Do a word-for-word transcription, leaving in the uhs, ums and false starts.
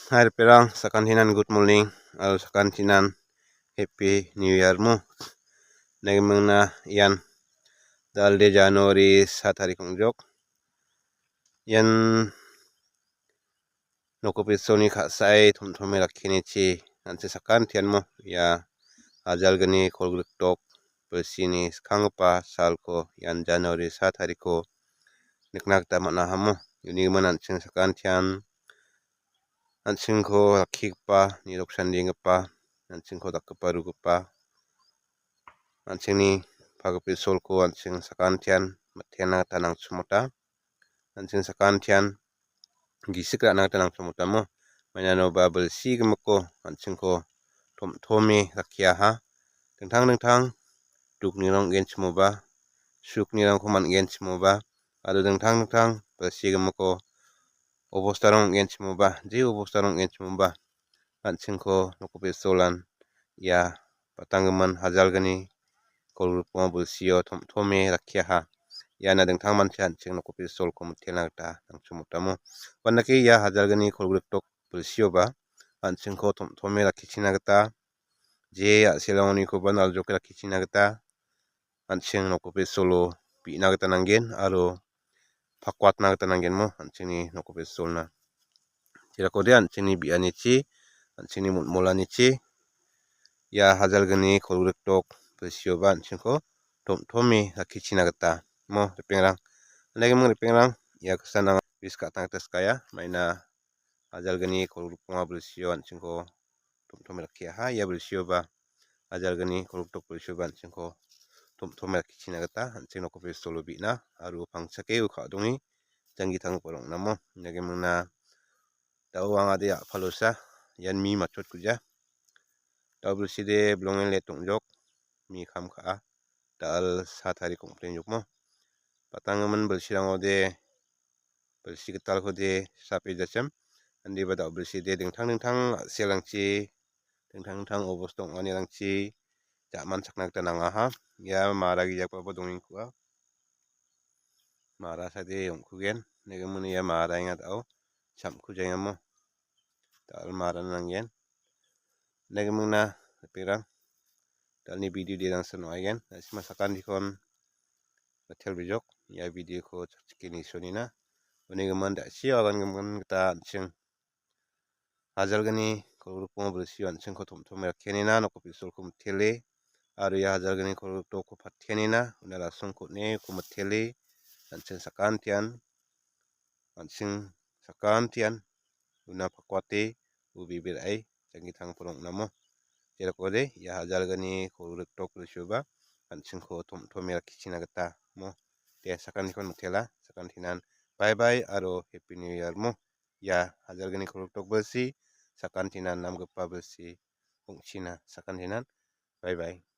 Hai ripengrang, sakantinan good morning aro sakantinan Happy New Year mo. Nagimingna ian dalde January sa tarik ong·jok. Ian nokgipa Isolni ka·sae tom·tome rakkienichi an·ching sakantian mo ia ajalgni kolgrikdok bilsini skanggipa salko ian January sa tariko nikna gita man·aha mo. Unigimin an·ching sakantian an·chingko rakkigipa, nirok sandienggipa, an·chingko dakgipa rugipa, an·chingni pagipa Isolko an·ching sakantian mitena gita nangchimota. An·ching sakantian gisik ra·na gita nangchimotamo. Mainanoba bilsi gimikko an·chingko tom·tome rakkiaha. Dingtang dingtang duknirang ong·genchimoba, suknirangko man·genchimoba, aro dingtang dingtang bilsi gimikko obostarang ong·genchimoba, je obostarang ong·genchimoba, an·chingko nokgipa Isolan ia batanggimin hajalgni kolgrikbonga bilsio tom·tome rakkiaha. Iana dingtang mancha an·ching nokgipa Isolko mitena gita nangchimotamo. Uandake ia hajalgni kolgrikdok bilsioba an·chingko tom·tome rakkichina gita, je a·selongonikoba naljoke rakkichina gita, an·ching nokgipa Isolo bi·na gita nanggen aro pakwatna gita nanggenmo an·chingni nokgipa Isolna. Jerakode an·chingni bi·anichi, an·chingni motmolanichi ia hajalgni kolgrikdok bilsioba an·chingko tom·tome rakkichina gita mo ripengrang. Nagiming ripengrang, ia kisan anga bis ka·tna gita skaya, maina ajalgni kolgrikbonga bilsio an·chingko tom·tome rakkiaha. Ia bilsioba ajalgni kolgrikdok bilsioba an·chingko tom·tome rakkichina gita an·ching nokgipa Isolo bi·na aro pangchake u ka·donge janggi tanggipa ong·namo. Nagimingna da·o angade a·palosa, ian mi matchotkuja. Da·o bilside bilongen let ong·jok, mi kam ka·a. Da·al sa tarik ong·plengjokmo. Batanggimin bilsirangode bilsi gitalkode sape jachim. Indiba da·o bilside dingtang dingtang a·selrangchi, dingtang dingtang obosta ong·anirangchi ja·manchakna gita nangaha. Ia mara gijakbaba dongengkua. Mara sade ong·kugen. Nagimingna ia maraenga da·o. Chamku jaengamo. Da·al marana nanggen. Nagimingna ripengrang. Da·alni video de dangsan ong·aigen. Na·simang sakantikon hotel bijok. Ia videoko chakchike nisonina. Unigimin da·sio agangimin gita an·ching hajalgni kolgrikbonga bilsio an·chingko tom·tome rakkianina nokgipa Isolko mitele. Aro ia hajalgni kolgrikdokko patianina una rasongko on·e uko mitele. An·ching sakantian, an·ching sakantian una pakwate ubi berae janggi tanggipa ong·namo. Jerakode ia hajalgni kolgrikdok bilsioba an·chingko tom·tome rakkichina gita mo. De sakantikon mitela, sakantinan bye bye aro Happy New Year mo. Ia hajalgni kolgrikdok bilsi, sakantinan namgipa bilsi ong·china, sakantinan bye bye.